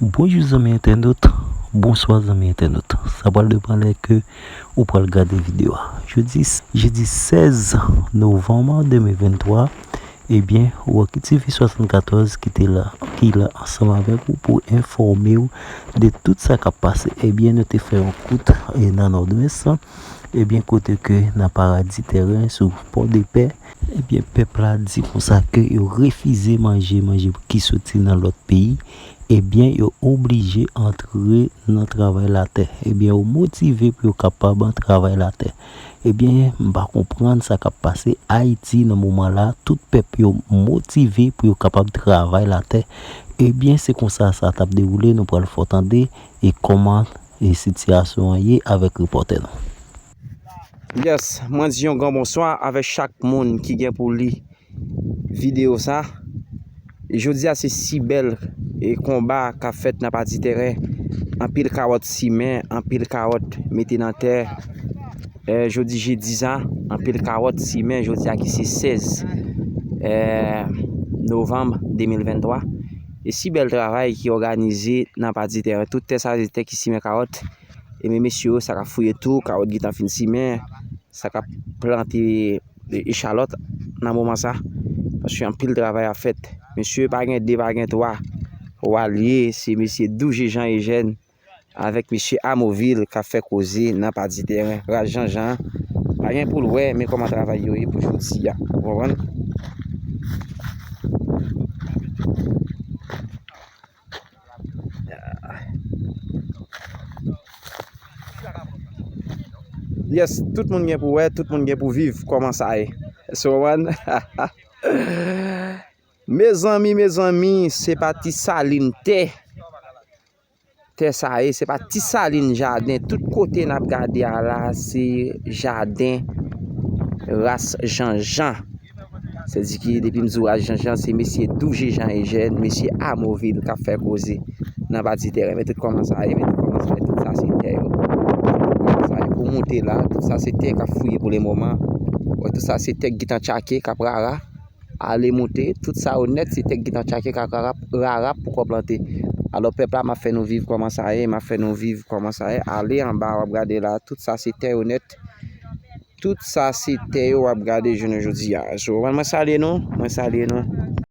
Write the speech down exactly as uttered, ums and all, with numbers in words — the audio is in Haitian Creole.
Bonjou zanmi entènot, bonswa zanmi entènot. Sa pral depann lè ke ou pral gade videyo a. Jodi, jedi sèz novanm de mil venntwa, ebyen, Rocky T V swasannkatòz ki te la, ki la ansanm avèk ou pou enfòme w de tout sa k ap pase. Ebyen, nou te fè yon kout e nan Nòdwès, ebyen, kote ke nan Paradi Tèren sou Pòdepè, ebyen, pèp la di konsa ke yo refize manje, manje ki soti nan lòt peyi. Ebyen, yo oblije antre nan travay latè. Ebyen, yo motive pou yo kapab travay latè. Ebyen, m pa konprann sa k ap pase Ayiti nan moman la. Tout pèp yo motive pou yo kapab travay latè. Ebyen, se konsa sa t ap dewoule. Nou pral fè w tande e kòman e sitiyasyon an ye avèk repòtè nou. Yes, mwen di yon gran bonswa avèk chak moun ki gen pou li videyo sa. Jodi a se sis bèl e konba k ap fèt nan Pati Tèren. Anpil kawòt simen, anpil kawòt mete nan tè. E, jodi jedi sa, anpil kawòt simen, jodi a ki se sèz, e, novanm de mil venntwa. E sis bèl travay ki òganize nan Pati Tèren. Tout tè sa se tè ki simen kawòt. E men mesye yo, sa k ap fouye tou, kawòt gentan fin simen, sa k ap plante e, echalòt nan moman sa. Paske anpil travay ap fèt. Mesye pa gen de, pa gen twa. Ou alye, se mesye Douje Jan Ejèn avèk mesye Amovil k ap fè koze nan Pati Tèren. Ras Janjan an, pa gen pou l wè, men kòman travay yo ye pou jodi a. Ou konprann? Yes, tout moun gen pou wè, tout moun gen pou viv kòman sa ye. Èske w konprann? Mezanmi, mezanmi, se pa ti salin tè. Tè sa ye, se pa ti salin jaden. Tout kote n ap gade a la, se jaden ras Janjan. Se di ki depi m di w ras Janjan, se mesye Douje Jan Ejèn, mesye Amovil k ap fè koze nan Pati Tèren. Men tout kòman sa ye, men tout kòman sa ye, tout sa se tè yo. Tout kòman sa ye, pou moute la, tout sa se tè k ap fouye pou le moman. Wè, tout sa se tè k gentan tchake, k ap rara, ale moute. Tout sa yo nèt, se tè k gentan tchake, k ap rara, rara pou kò plante. Alò, pèp la, m ap fè nou viv kòman sa ye, m ap fè nou viv kòman sa ye. Ale anba, w ap gade la, tout sa se tè yo nèt. Tout sa se tè yo w ap gade jounen jodi a. So, mwen salye nou, mwen salye nou.